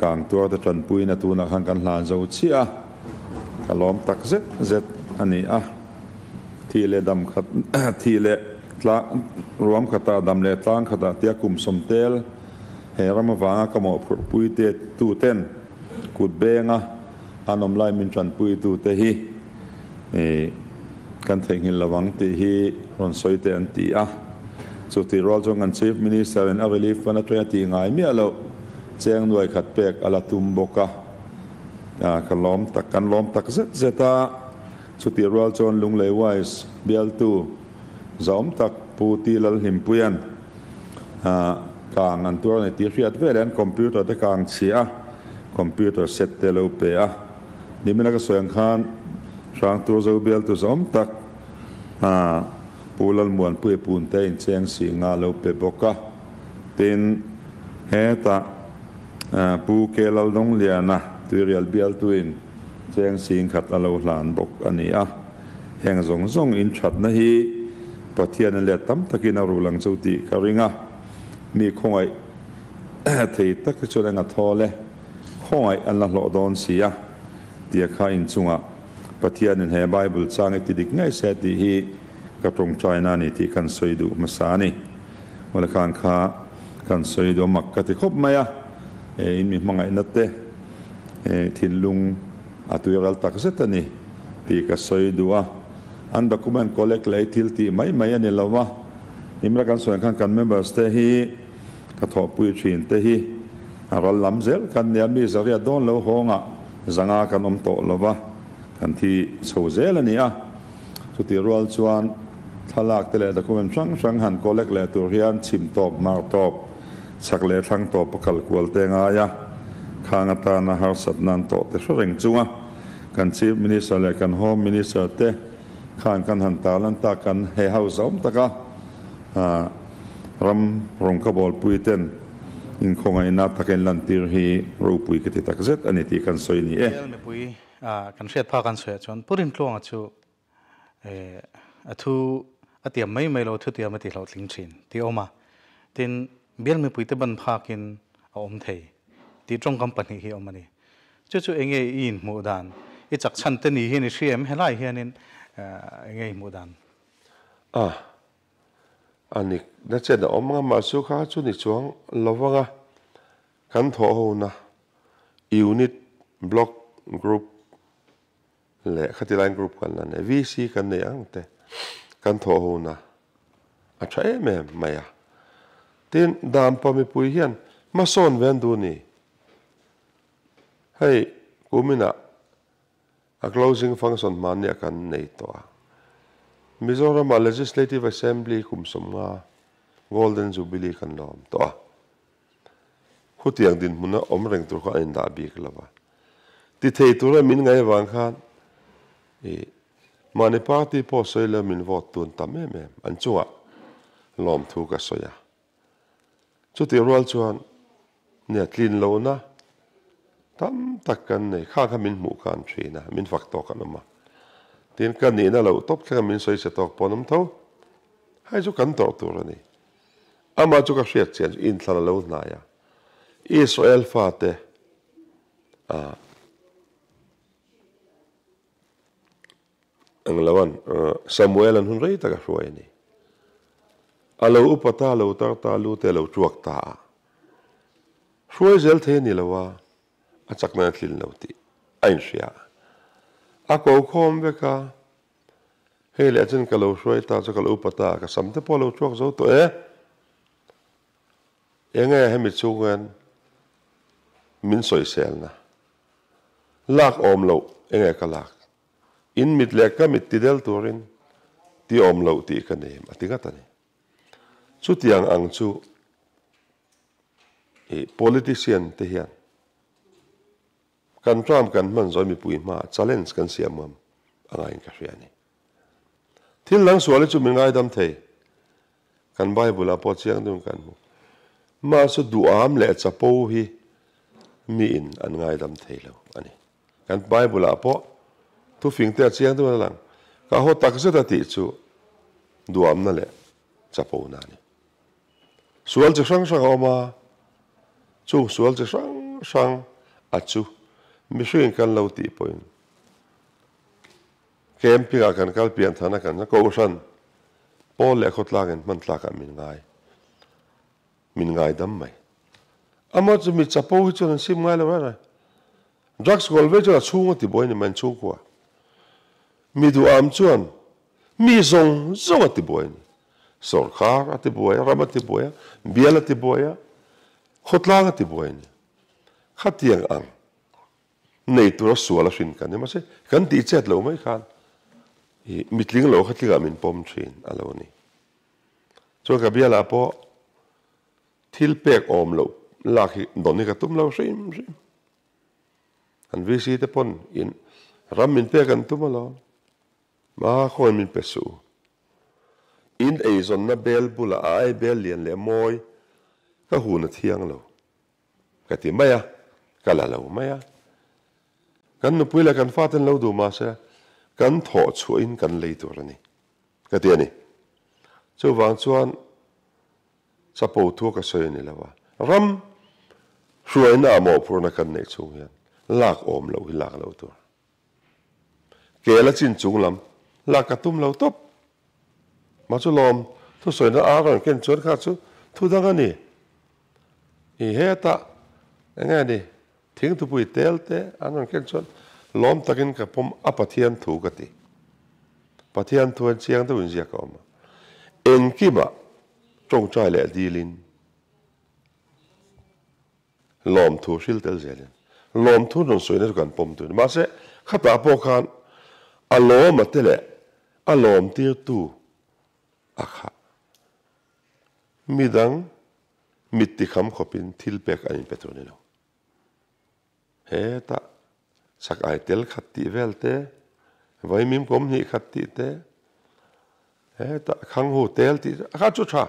Kang tuarte tanpuina tunah khan kan hlan zo chiah a, ka lawm tak zet zet a ni a. Thih leh dam khat thih leh tlang ruam khatah dam leh tlang khatah tia kum sawm tel he ram avanga ka mawhphurhpui te tuten kut benga an awm lai min tanpui tute hi kan theihnghilh lo ang tih hi rawn sawi teh an ti a. Chutih rual chuan kan Chief Minister in a relief fund atanga tih ngai miah loh cheng nuai khat pek a la tum bawk a. Ka lawm tak, kan lawm tak zet zet a. Chutih rual chuan Lunglei Wise bialtu zahawm tak Pu T Lalhlimpuia'n kang an tuar a ni tih hriat veleh an computer te kang chhia a, computer set te lo pe a. Nimina ka sawi ang khan Hrangtur zo bialtu zawm tak Pu Lalmuanpuia Punte incheng si nga lo pe bawk a. Tin, hetah Pu K Laldawngliana Tuirial bialtuin cheng sing khat a lo hlan bawk a ni a. Heng zawng zawng inthatna hi Pathian let tam takin a rul ang chu tih ka ring a. Mi khawngaih thei tak hi chuan eng a thawl e. Khawngaih an la hlawh dawn si a, tia kha inchungah Pathianin he Bible chang i ti dik ngei se tih hi ka tawngtaina a ni tih kan sawi duh hmasa a ni. Mawle khan kha kan sawi duh a mak ka ti khawp mai a, he in mi hmangaihna te thinlung a tuiral tak zet a ni tih ka sawi duh a. An document collect leh i thil tih mai mai a ni lo va, nimla kan sawi ang khan kan members te hi Ka thawhpui thin te hi a ral lam zel kan nia, mi zariat dawn lo hawngah zanga kan awm tawh lo va, kan thi chho zel a ni a. Chutih rual chuan thlalak te leh document hrang hrang han collect leh tur hian chhim tawp, hmar tawp, chhak leh thlang tawp a kal kual te ngai a, khang atana harsatna an tawh te hre reng chunga kan Chief Minister leh kan Home Minister te khan kan han tarlan tak kan he house awm tak a. Ram rawng ka bawlpui ten inkhawngaihna taka in lantir hi ropui ka ti tak zet a ni tih kan sawi ni e. Bial mipui kan hriat phak an sawiah chuan Pu Rintluanga chu a thu a tiam mai mai lo, thutiam a ti hlawhtling thin tih a awm a. Tin, bial mipuite ban phakin a awm thei tih tawngkam pahnih hi a awm a ni. Chu chu enge i inhmuh dan? I chak chhan te ni hian i hria em? Helai hianin enge i hmuh dan? A, a nik na chen a awm anga mahse kha chu ni chuang lo vanga kan thawh ho na unit, block, group leh khati line group kan la nei VC kan nei ang te kan thawh ho na a tha em em mai a. Tin, Dampa mipui hian hmasawn ve an duh ni. Hei kuminah A closing function hmanni a kan nei tawh a. Mizoram-ah Legislative Assembly kum sawmnga Golden Jubilee kan la awm tawh a. Khutiang dinhmuna awm reng tur kha an indah bik lo va. Ti thei tura min ngaih avang khan i mahni party pawh sawi lo min vote tun tam em em an chungah lawmthu ka sawi a. Chutih rual chuan nia tlin lohna tam tak kan nei. Kha kha min hmuh khan thin a, min fak tawk an awm a. Tin, ka nihna loh tawp thleng a min sawi se tawk pawh an awm tho. Hei chu kan tawrh tur a ni. Amah chu ka hriat chian chu inthlan a lo hnai a. Israel fate ah. Eng lo an, Samuel an hun rei tak a hruai a ni. A lo upa ta, lo tar ta, lu te a lo tuak ta a. Hruai zel thei a ni lo a, a chakna a tlin lo tih a inhria a. A ko khawm vek a, hei leh chuan ka lo hruai ta chu ka lo upa ta, ka sam te pawh a lo tuak zo tawh e. Enge hemi chungin min sawiselna? Lak awm loh enge ka lak? In mit leh ka mit ti del turin ti awm loh tih ka nem a ti ngat a ni. Chutiang ang chu i politician te hian kan term kan hman zawi mipui hmaah challenge kan siam ngam a ngaiin ka hria a ni. Thil dang sual hi chu min ngaidam thei. Kan Bible ah pawh chiang deuhin kan hmu. Mahse duham leh chapo hi miin an ngaidam thei lo a ni. Kan Bible ah pawh thufing te a chiang deuhin a lang. Ka haw tak zet a tih chu duhamna leh chapo na a ni. Sual chi hrang hrang a awm a, chung sual chi hrang hrang a chu mihringin kan lo tih pawhin camping ah kan kal pian than a kan kohhran pawl leh khawtlangin hman tlakah min ngai min ngaidam mai. Amaw chu mi chapo hi chuan an sim ngai lo reng a, drugs kawl vek chuan a chhung a ti buai ni mai an chhungkua. Mi duham chuan mi zawng zawng a ti buai a ni. Sorkar a ti buai a, ram a ti buai a, bial a ti buai a, khawtlang a ti buai a ni. Khatiang ang nei tura sual a hrin kan ni. Mahse, kan tih chet lo mai khan i mitling lo kha tlingah min pawm thin a lo ni. Chuan ka bialah pawh thil pek awm loh lak hi dawn hi ka tum lo hrim hrim. An VC te pawn in ram min pek an tum alawm. Ma khawi min pe suh u. In eizawnna bel bulah a ai bel lian leh mawi ka hun a thiang lo. Ka ti mai a, ka la lo mai a. Kan nupui leh kan faten lo duh mahse kan thawh chhuahin kan lei tur a ni. Ka ti a ni. Chuvang chuan chapo thu ka sawi a ni lo a, ram hruaina ah mawhphurhna kan neih chhung hian lak awm loh hi lak loh tur. Kel a chin chung lam lak ka tum lo tawp. Mah chu lawm thusawina a rawn ken chuan kha chu thu dang a ni. I hetah eng nge ni thingthupui tel te an rawn ken chuan lawm takin ka pawm a Pathian thu ka ti. Pathian thu an chiang deuhin ziak a awm a. Engkimah tawngtai leh dilin lawmthu hril tel zelin lawmthu rawn sawina chu kan pawm tur a ni. Mahse khatah pawh khan a lawma te leh a lawmtirtu a khah. Midang mit tikham khawpin thil pek an inpe tur a ni lo. Hetah chak ai tel khat tih vel te, vaimim kawm hnih khat tih te, hetah khanghu tel tih te, a kha chu tha.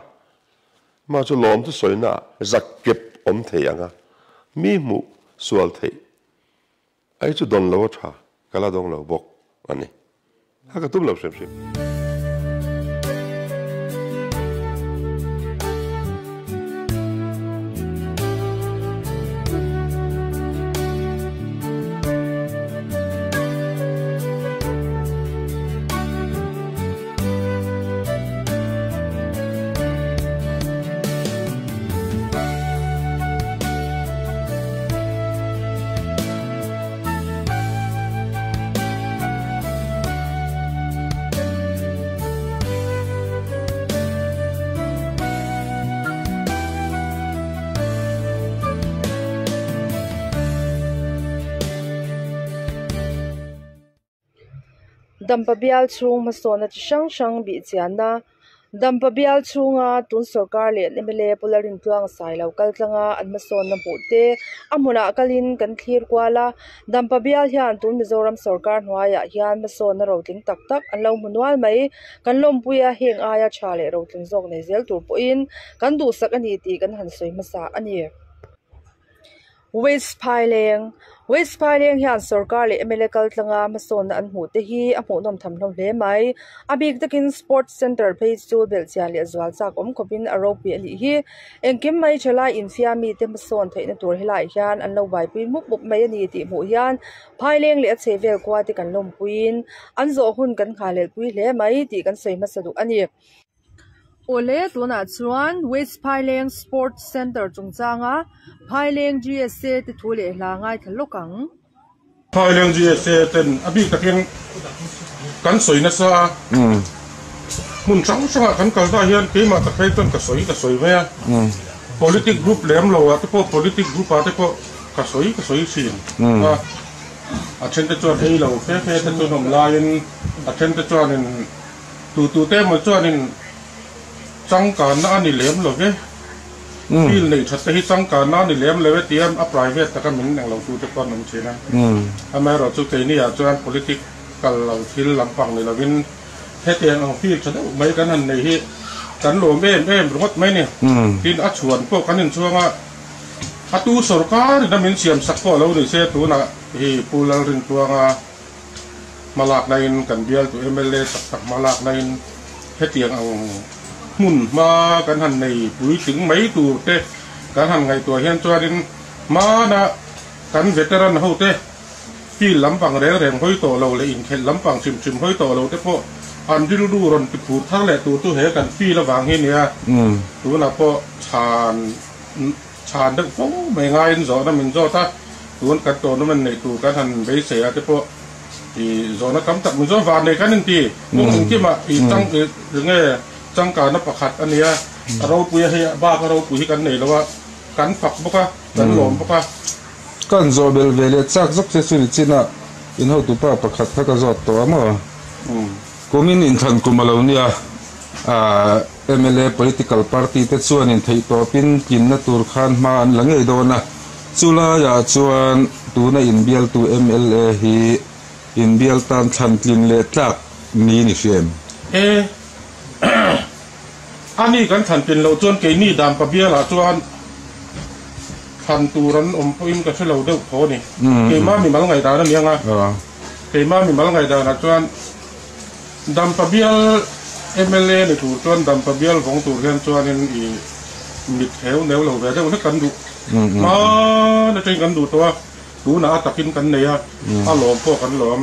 Mah chu lawm chu sawina ah zak kep awm thei ang a, mi hmuh sual theih ai chu dawn lo a tha, ka la dawng lo bawk a ni. A ka tum lo hrim hrim. Dampa bial chhung hmasawnna chi hrang hrang bih chianna Dampa bial chhunga tun sorkar leh mla Pula Rintluang Sailo kal tlanga an hmasawnna hmuh te a hmunah kalin kan thlir kual a Dampa bial hian tun Mizoram sorkar hnuaiah hian hmasawnna rotling tak tak an lo hmu nual mai kan lawmpui a heng aia tha leh rotling zawk nei zel tur pawhin kan duhsak a ni tih kan han sawi hmasa a ni. West Phaileng West Phaileng hian sorkar leh mla kal tlanga hmasawnna an hmuh te hi a hmuhnawm tham hlawm hle mai. A bik takin Sports Centre phei chu belhchian leh zual chak awm khawpin a ropui a nih hi. Engkim mai thalai infiam mite hmasawn theihna tur helaiah hian an lo buaipui mup mup mai a ni tih hmuh hian Phaileng leh a chhehvel khua te kan lawmpuiin an zawh hun kan nghalelpui hle mai tih kan sawi hmasa duh a ni. Awle tunah chuan West Phaileng Sports Centre chungchanga Phaileng GSA te thu leh hla ngaithla lawk ang. Phaileng GSA ten a bik takin kan sawi nasa a, hmun hrang hrangah kan kal dah hian keimah tak phei chuan ka sawi ka sawi mai a, politic group lem lo ah te pawh politic group ah te pawh ka sawi ka sawi thin a, a then te chuan ei lo fe fe te chuan awm laiin a then te chuanin Tu tu te emaw chuanin changkanna a ni lem lo ve, field neih that te hi changkanna a ni lem lo e tia a private taka min eng lo tu te pawh an awm thin a. Amaherawh chu keini ah chuan politic kal lo thil lampang ni lovin hetiang ang field tha deuh mai kan han nei hi kan lawm em em ringawt mai ni. Tin a chhuan pawh kan inchhuang a, a tu sorkar in a min siam sak pawh lo ni se tunah hi Pu Lalrintluanga Hmalaknain kan bialtu mla tak tak hmalaknain hetiang ang hmun hma kan han nei puitling mai tur te kan han ngaihtuah hian chuanin Hmana kan veteran hote field lampang reng reng hawi tawh lo leh inkhelh lampang hrim hrim hawi tawh lo te pawh an rilru rawn ti phur thar leh tur chu he kan field avang hi nia. Tunah pawh chhan chhan deuh fo mai ngaiin zawhna min zawt a, tun kan tournament neih tur kan han beisei a te pawh ih zawhna tam tak min zawt vang nei kan inti. Kawng engkimah ih chang ih enge changkanna pakhat a nia, a ropui a hei bak a ropui hi kan nei lo a, kan fak bawk a, kan lawm bawk a. Kan zawh belh ve leh chak zawk che chu ni chin a, in hotupa pakhat kha ka zawt tawh a maw? Kumin inthlan kum a lo nia. Mla political party te chuanin theihtawpin tlinna tur khan hma an la ngei dawn a, chulaiah chuan tuna inbialtu mla hi inbial tan thlan tlin leh tlak ni ni hria em? E, a ni kan thlan tlin loh chuan keini Dampa bialah chuan thlan tur an awm pawhin ka hre lo deuh tho a ni. Keimah mimal ngaihdan a ni ang a, keimah mimal ngaihdanah chuan Dampa bial mla ni tur chuan Dampa bial vawng tur hian chuanin i mit heu neu lo ve deuh hlek kan duh. Hmaan atangin kan duh tawh a, tunah a takin kan nei a, a lawm pawh kan lawm.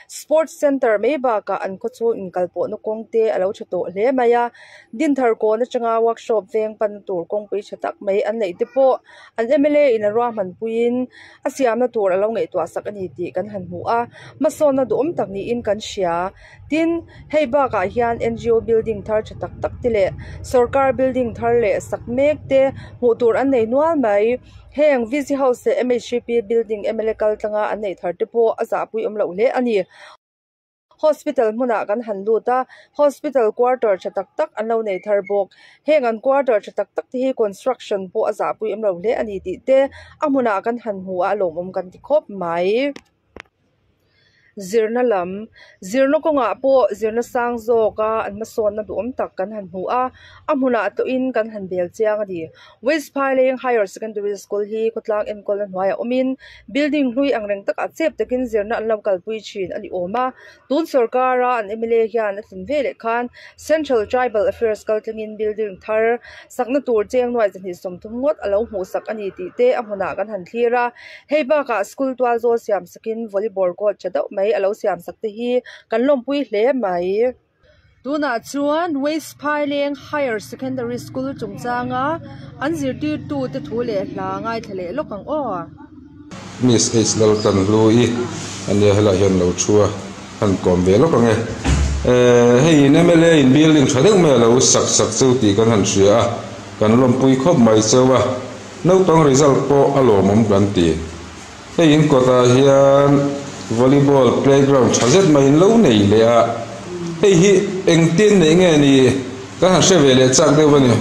Sports Centre mai bakah an khawchhung inkalpawhna kawng te a lo tha tawh hle mai a, Dinthar kawn atanga workshop veng pan tur kawngpui tha tak mai an neih te pawh an mla in a ruahman puiin a siamna tur a lo ngaihtuah sak a ni tih kan han hmu a, hmasawnna duhawm tak niin kan hria. Tin, hei bakah hian ngo building thar tha tak tak te leh sorkar building thar leh sak mek te hmuh tur an nei nual mai. Heng VC House leh MHCP building mla kal tlanga an neih thar te pawh a zahpui awm loh hle a ni. Hospital hmunah kan han lut a, hospital quarter tha tak tak an lo nei thar bawk. Heng an quarter tha tak tak te hi construction pawh a zahpui awm lo hle a ni tih te a hmunah kan han hmu a, a lawmawm kan ti khawp mai. Zirna lam, zirna kawngah pawh zirna sang zawk a an hmasawnna duhawm tak kan han hmu a, a hmunah tawhin kan han bel chiang a ni. West Phaileng Higher Secondary School hi khawtlang enkawlna hnuaiah awmin building hlui ang reng takah chep takin zirna an lo kalpui thin a ni awm a. Tun sorkara an mla hian a tlin ve leh khan Central Tribal Affairs kaltlangin building thar sakna tur cheng nuai zahnih sawmthum ngawt a lo hmuhsak a ni tih te a hmunah kan han thlir a. Hei bakah school tual zawl siam sakin volleyball court tha deuh mai a lo siam sak te hi kan lawmpui hle mai. Tunah chuan West Phaileng Higher Secondary School chungchanga an zirtirtute thu leh hla ngaithla leh lawk ang aw. Miss H Laltan Hlu i ania helaiah hian lo thu a, han kawm ve lawk ang e. Hei in mla in building tha deuh mai a lo sak sak cheu tih kan han hria a, kan lawmpui khawp mai cheu a, naupang result pawh a lawmawm kan ti. Hei in kawtah hian volleyball playground tha zet mai in lo nei leh a, hei hi engtin neih nge ni kan han hre ve leh chak deuh a ni.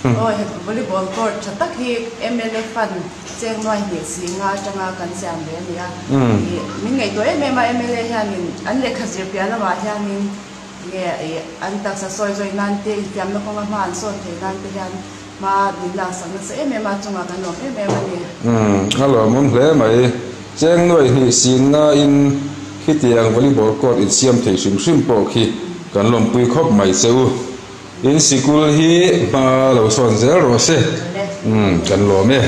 Aw he volleyball court tha tak hi mla fund cheng nuai hnih si nga atanga kan siam ve a ni a, ih min ngaihtuah em em a mla hianin an lehkha zir piah lamah hianin nge ih an taksa sawi zawih nan te infiamna kawnga hma an sawn thei nan te hian Hma min laksak nasa em em a, chungah kan lawm em em a ni. Umm, a lawmawm hle mai. Cheng nuai hnih sinna in khitiang volleyball court in siam thei hrim hrim pawh khi kan lawmpui khawp mai che u. In sikul hi hma lo sawn zel rawh se. Umm, kan lawm e.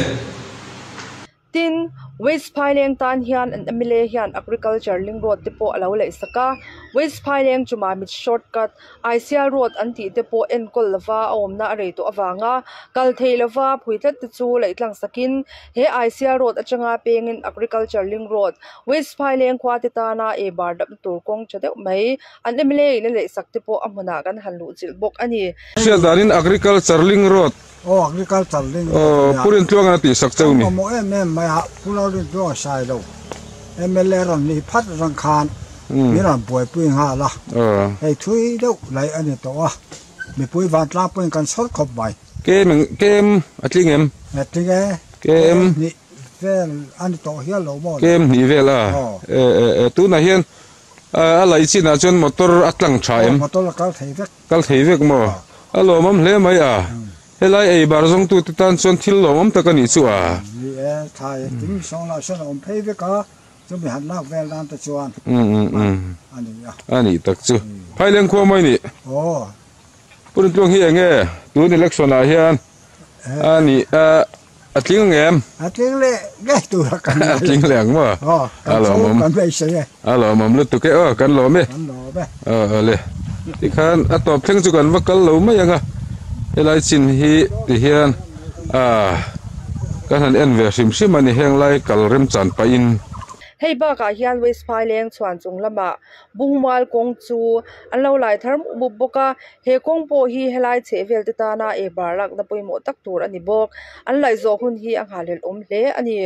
Tin, West Phaileng tan hian an mla hian Agriculture link road te pawh a lo laih sak a, West Phaileng chumah mit short cut, Aisial road an tih te pawh enkawl lova a awmna a rei tawh avanga kal thei lova phui tlat te chu laih tlang sakin he Aisial road atanga pengin Agriculture link road, West Phaileng khua te tana ei bar dapna tur kawng tha deuh mai an mla in a laih sak te pawh a hmunah kan han luh chilh bawk a ni. Hriat danin Agriculture link road Aw agriculture ling road nia. Pu Rintluanga a tih sak cheu ni. Kan mamawh em em mai a, Pu Lalrintluanga sai lo mla rawn nih phat rang khan min rawn buaipui nghal a, hei thui deuh laih a ni tawh a, mipui vantlang pawhin kan sawr khawp mai. Kem kem a tling em? A tling e, kem hnih vel a ni tawh hial lo maw le? Kem hnih vel a, e tunah hian a laih chinah chuan motor a tlang tha em? Aw motor a kal thei vek. Kal thei vek maw? A lawmawm hle mai a. Helai ei bar zawngtute tan chuan thil lawmawm tak a nih chu a. Ni e, thlai engtin sawng lah sawn a awm phei vek a, chumi han lak vel nan te chuan a ni a. A nih tak chu. Phaileng khua mawi nih. Aw. Pu Rintluang hi eng nge tun election ah hian a nih a. A tling ang em? A tling leh ngei tur a kan A tling leh ang maw? Aw, A lawmawm. Kan beisei e. A lawmawm lutuk e aw, kan lawm e. Kan lawm e. Aw awle. Tikhan a tawp thleng chu kan va kal lo mai ang a, helai chin hi tihian ah kan han en ve hrim hrim a ni heng lai kal remchan pahin. Hei bakah hian West Phaileng chhuan chung lamah Bungmual kawng chu an lo lai thar mup mup bawk a, he kawng pawh hi helai chheh vel te tana ei bar lakna pawimawh tak tur a ni bawk. An laih zawh hun hi a nghahhlelh awm hle a ni.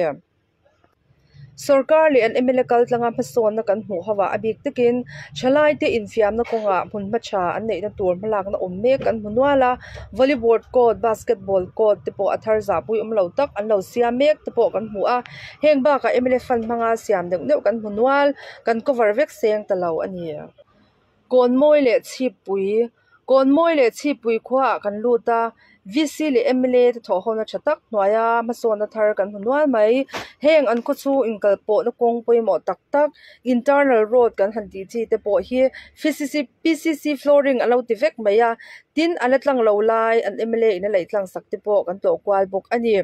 Sorkar leh an mla kal tlanga hmasawnna kan hmuh ho ah a bik takin thalai te infiamna kawngah hmun hma tha an neihna tur hmalakna awm mek kan hmu nual a, volleyball court, basketball court te pawh a thar zahpui awm lo tak an lo siam mek te pawh kan hmu a, heng bakah mla fund hmanga siam deuh deuh kan hmu nual. Kan cover vek seng ta lo a ni. Kawnmawi leh Chhippui Kawnmawi leh Chhippui khuaah kan lut a, VC leh mla te thawhhawna tha tak hnuaia hmasawnna thar kan hmu nual mai. Heng an khaw chhung inkalpawhna kawng pawimawh tak tak internal road kan han tih chi te pawh hi PCC flooring a lo ti vek mai a, tin a la tlang lo lai an mla in a laih tlang sak te pawh kan tlawh kual bawk a ni.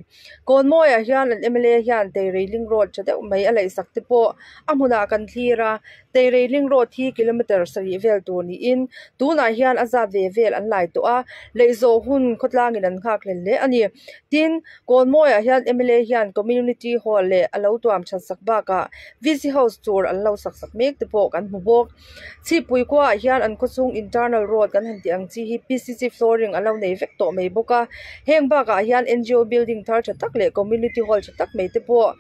Kawnmawiah hian an mla hian Teirei Road tha deuh mai a laih sak te pawh a hmunah kan thlir a, Teirei Road hi kilometre sarih vel tur niin tunah hian a zat ve vel an lai tawh a, laih zawh hun khawtlangin an nghak hlel hle a ni. Tin, Kawnmawiah hian mla hian Community Hall leh a lo tuam that sak bakah VC House tur an lo sak sak mek te pawh kan hmu bawk. Chhipui khuaah hian an khawchhung internal road kan han tih ang chi hi PCC flooring a lo nei vek tawh mai bawk a, heng bakah hian NGO building thar tha tak leh community hall tha tak mai te pawh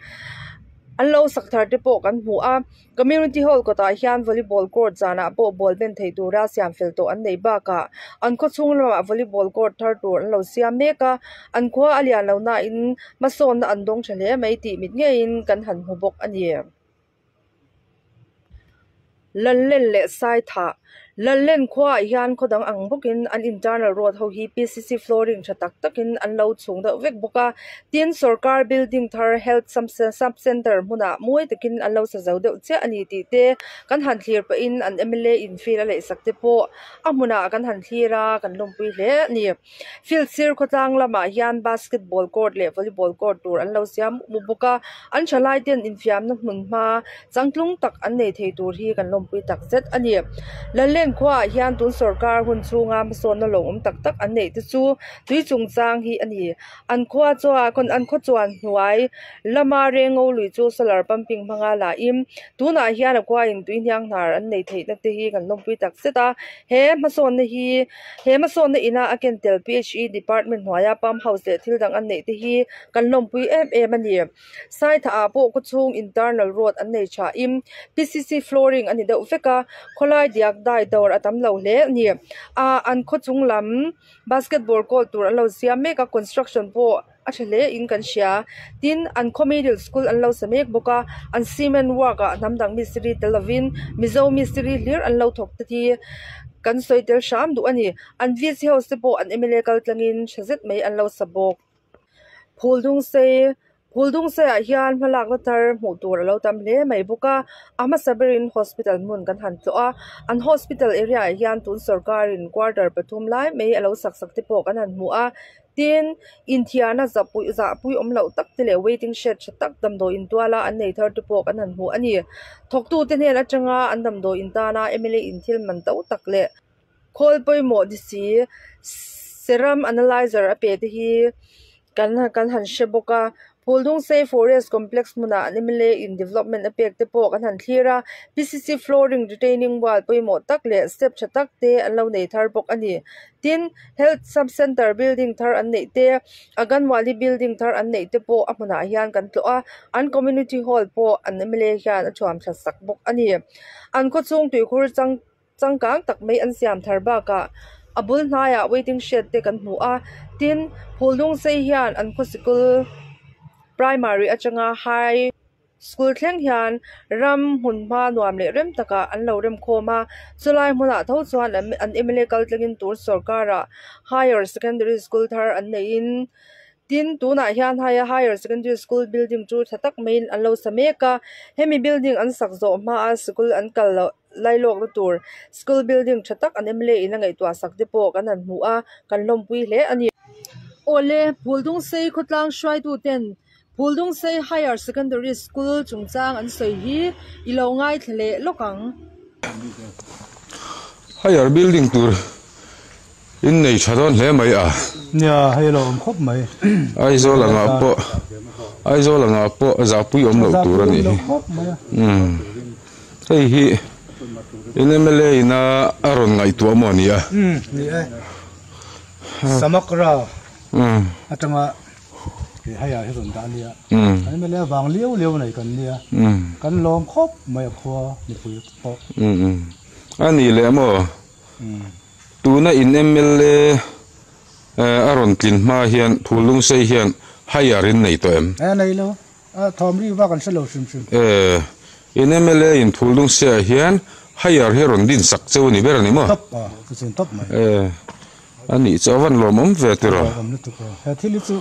an lo sak thar te pawh kan hmu a, community hall kawtah hian volleyball court zanah pawh ball ben thei tura siam fel tawh an nei bakah an khawchhung lamah volleyball court thar tur an lo siam mek a, an khua a lian lo nain hmasawnna an dawng tha hle mai tih mit ngeiin kan han hmu bawk a ni. Lallen leh Saithah Lallen khuaah hian khaw dang ang bawkin an internal road ho hi PCC flooring tha tak takin an lo chhung deuh vek bawk a, tin sorkar building thar health sub center hmunah mawi takin an lo sa zo deuh chiah a ni tih te kan han thlir pahin an mla in field a laih sak te pawh a hmunah kan han thlir a kan lawmpui hle a ni. Field sir khawtlang lamah hian basketball court leh volleyball court tur an lo siam mup mup bawk a, an thalai ten infiamna hmun hma changtlung tak an nei thei tur hi kan lawmpui tak zet a ni. Lallen khuaah hian tun sawrkar hun chhunga hmasawnna lo awm tak tak an neih te chu tui chungchang hi a ni. An khua chuan an khaw chuan hnuai lama rengo lui chu solar pumping hmanga lahin tunah hian a khuain tui hniang hnar an nei theihna te hi kan lawmpui tak zet a, he hmasawnna hi He hmasawnna ina a ken tel PHE department hnuaia pump house leh thil dang an neih te hi kan lawmpui em em a ni. Saithah ah pawh khawchhung internal road an nei tha in PCC flooring a ni deuh vek a, khawlai diak dai dawr a tam lo hle a ni. Ah an khawchung lam basketball court tur an lo siam mek a, construction pawh a tha hle in kan hria. Tin, an khaw middle school an lo sa mek bawk a, an cement work ah hnam dang mistiri tel lovin Mizo mistiri hlir an lo thawk te hi kan sawi tel hram duh a ni. An VC house te pawh an mla kal tlangin tha zet mai an lo sa bawk. Phul Dungsei Phul Dungsei ah hian hmalakna thar hmuh tur a lo tam hle mai bawk a, a hmasa berin hospital hmun kan han tlawh a, an hospital area ah hian tun sorkarin quarter pathum lai mai a lo sak sak te pawh kan han hmu a. Tin, inthiarna zahpui zahpui awm loh tak te leh waiting shed tha tak damdawi in tuala an nei thar te pawh kan han hmu a ni. Thawktute hnen atanga an damdawi in tana mla in thil man to tak leh khawl pawimawh ni si serum analyzer a pe te hi kan kan han hre bawk a. Phuldungsei Forest Complex hmunah an mla in development a pek te pawh kan han thlir a, PCC flooring retaining wall pawimawh tak leh step tha tak te an lo nei thar bawk a ni. Tin, Health Sub Centre building thar an neih te, Aganwadi building thar an neih te pawh a hmunah hian kan tlawh a, an community hall pawh an mla hian a thuam that sak bawk a ni. An khawchhung tuikhur chang changkang tak mai an siam thar bakah a bul hnaiah waiting shed te kan hmu a, tin, Phuldungsei hian an khaw sikul primary atanga high School thleng hian ram hmun hma nuam leh rem takah an lo rem khawm a, chulai hmunah tho chuan an mla kal tlangin tur sorkarah higher secondary school thar an neihin tin tunah hian hei higher secondary school building chu tha tak maiin an lo sa mek a, hemi building an sak zawh hmaa sikul an kal loh lailawkna tur school building tha tak an mla in a ngaihtuah sak te pawh kan han hmu a, kan lawmpui hle a ni. Awle, Phuldungsei khawtlang hruaituten Phuldungsei Higher Secondary School chungchang an sawi hi i lo ngaithla leh lawk ang. Higher building tur in nei tha dawn hle mai a. Nia, hei a lo awm khawp mai. Aizawl angah pawh Aizawl angah pawh zahpui awm loh tur a nih hi. Umm hei hi in mla ina a rawn ngaihtuah maw ni a? Umm ni e. Samakra atanga hei ah hi rawn dah a nia. Kan mla vang liau liau nei kan nia. Kan lawm khawp mai a khua mipui pawh. Umm a ni leh maw? Tuna in mla a rawn tlin hma hian Phulungsei hian higher in nei tawh em? E nei lo, a thawm ri vak an hre lo hrim hrim. E, in mla in Phulungsei ah hian higher hi a rawn din sak cheu a ni ber a ni maw? Top a, chu chuan top mai. E, a nih chu a van lawmawm ve tiraw? A lawmawm lutuk a, he thil hi chu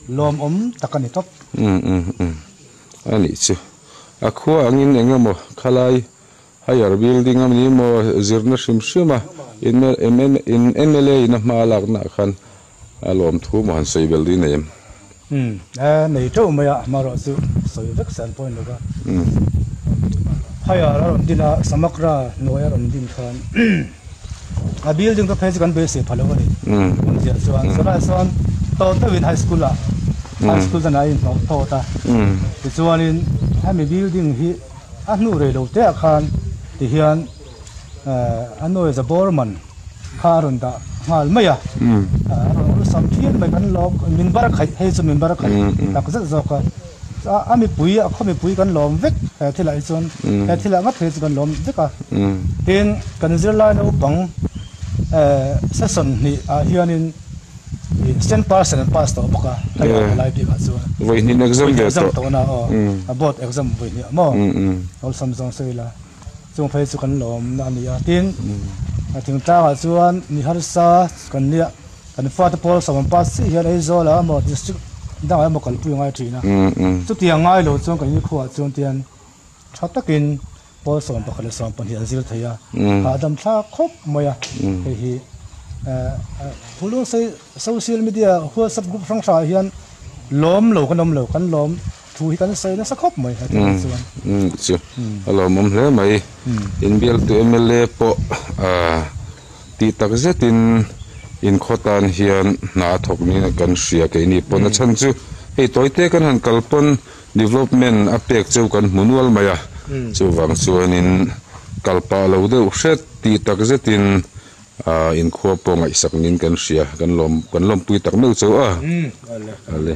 lawmawm tak a ni top. Um um um, a nih chu. A khua angin eng emaw khalai Higher building a ni maw zirna hrim hrim a in mla in a hma lakna ah khan a lawmthu maw han sawi bel ding nei em? Umm e nei teuh mai a amaherawh chu sawi vek se an point lo va. Higher a rawn din a Samakra hnuai a rawn din khan a building te phei chu kan beisei pha lo a ni. Awmzia chuan chulaiah chuan tawt deuhin high school ah high school chuan a inhnawh tawt a tichuanin hemi building hi A hnu rei lo te ah khan ti hian a noise a bawr man kha a rawn dah nghal mai a, a rawn awlsam phian mai kan lawm min bar khaih hei chu min bar khaih tak zet zawk a, a mipui a khaw mipui kan lawm vek he thil ah hi chuan he thil ah ngat phei chu kan lawm vek a, tin kan zirlai naupang session hnih ah hianin. Cent percent an pass tawh bawk a, hei a palai bik ah chuan. Vawi hnih exam ve tawh. Exam tawh na aw, a board exam vawi hnih maw, awlsam zawng sawi la, chung phei chu kan lawm na a ni a. Tin, thingtlang ah chuan mi harsa kan nia, kan fate pawl sawm an pass chiah hian Aizawl ah emaw district dang ah emaw kalpui a ngai thin a. Chutiang ngai lo chuan kan inkhua ah chuan tian tha takin Pawl 11 leh 12 an zir thei a, hahdam thlak khawp mai a, hei hi Phulung social media WhatsApp group hrang hrangah hian lawm lo kan awm lo, kan lawm thu hi kan sawi nasa khawp mai heti ang chuan. Chu a lawmawm hle mai, inbialtu mla pawh tih tak zetin inkhaw tan hian hna a thawk niin kan hria keini pawn a chhan chu hei tawite kan han kal pawn Development a pek cheu kan hmu nual mai a, chuvang chuanin kal pah lo deuh hret tih tak zetin inkhua pawh ngaihsak niin kan hria, kan lawm kan lawmpui tak meuh cheu a. Ale.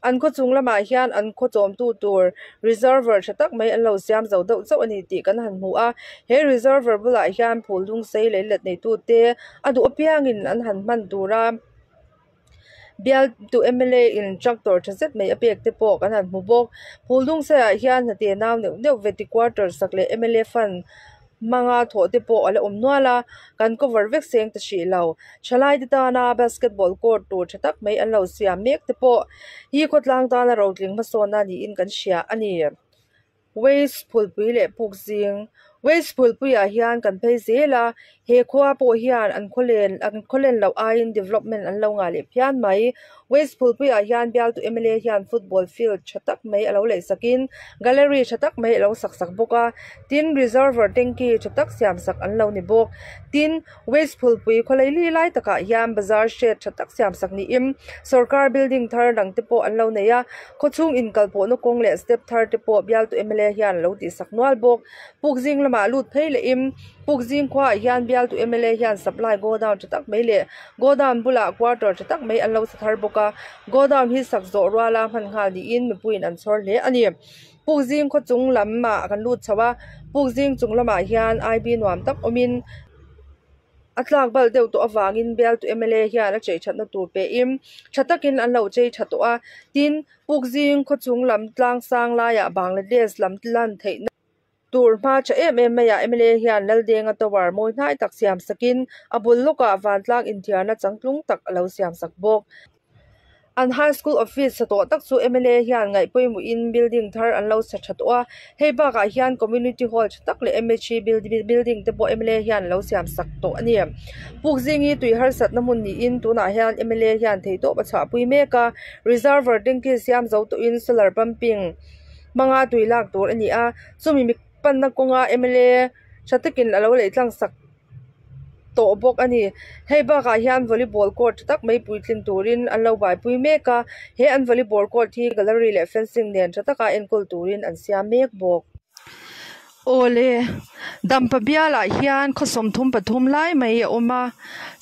An khaw chung lamah hian an khaw chawmtu tur reservoir tha tak mai an lo siam zo deuh chauh a ni tih kan han hmu a, he reservoir bulah hian phul dung sei leh let neitute a duh apiangin an han hman tur a. Bialtu mla in tractor tha zet mai a pek te pawh kan han hmu bawk. Phuldung saiah hian hnate nau neuh neuh veti quarter sak leh mla fund hmanga thawh te pawh a la awm nual a, kan cover vek seng ta hrih lo. Thalai te tana basketball court tur tha tak mai an lo siam mek te pawh hi khawtlang tana rotling hmasawnna niin kan hria a ni. Waste phulpui leh puk zing Waste phulpuiah hian kan phei zel a, he khua pawh hian an khawlen an khawlen loh aiin development an lo ngah leh phian mai. Waste phulpuiah hian bialtu mla hian football field tha tak mai a lo leh sakin gallery tha tak mai a lo sak sak bawk a, tin reservoir tanky tha tak siam sak an lo ni bawk. Tin, Waste phulpui khawlei li lai takah hian bazar shed tha tak siam sak niin sorkar building thar dang te pawh an lo nei a, khawchhung inkalpawhna kawng leh step thar te pawh bialtu mla hian a lo tihsak nual bawk. Pukzing lamah lut phei lehin Pukzing khuaah hian bialtu mla hian supply godown tha tak mai leh godown bulah quarter tha tak mai an lo sa thar bawk a, godown hi sak zawh ruala hman nghal niin mipuiin an chhawr hle a ni. Pukzing khaw chung lamah kan lut chho a, Pukzing chung lamah hian I B nuam tak awmin a tlak bal deuh tawh avangin bialtu mla hian a chei thatna tur pehin tha takin an lo chei tha tawh a, tin Pukzing khaw chung lam tlang sang laiah Bangladesh lam lan theihna tur hma tha em em maiah mla hian Laldenga tower mawi hnai tak siam sakin a bul lawkah vantlang inthiarna changtlung tak a lo siam sak bawk. An high school office chhe tawh tak chu mla hian ngaih pawimawh in building thar an lo sa tha tawh a hei bakah hian community hall tha tak leh mhe building te pawh mla hian a lo siam sak tawh a ni. Puk zing hi tui harsatna hmun niin tunah hian mla hian theihtawp a chhuahpui mek a reservoir tanky siam zo tawhin solar pumping hmanga tui lak tur a ni a chumi mi panna kawnga mla tha takin a lo lei tlang sak tawh bawk a ni. Hei bakah hian volleyball court tha tak mai puitlin turin an lo buaipui mek a he an volleyball court hi gallery leh fencing nen tha taka enkawl turin an siam mek bawk. Awle, Dampa bialah hian khaw sawmthum pathum lai mai a awm a,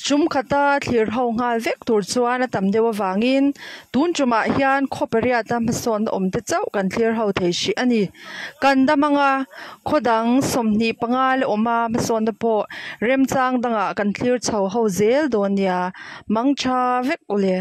chum khata thlir ho nghal vek tur chuan a tam deuh avangin tun tumah hian khaw pariata hmasawnna awm te chauh kan thlir ho thei hrih a ni. Kan dam anga khaw dang 25 la awm a hmasawnna pawh remchang dangah kan thlir chho ho zel dawn nia, mang tha vek ule.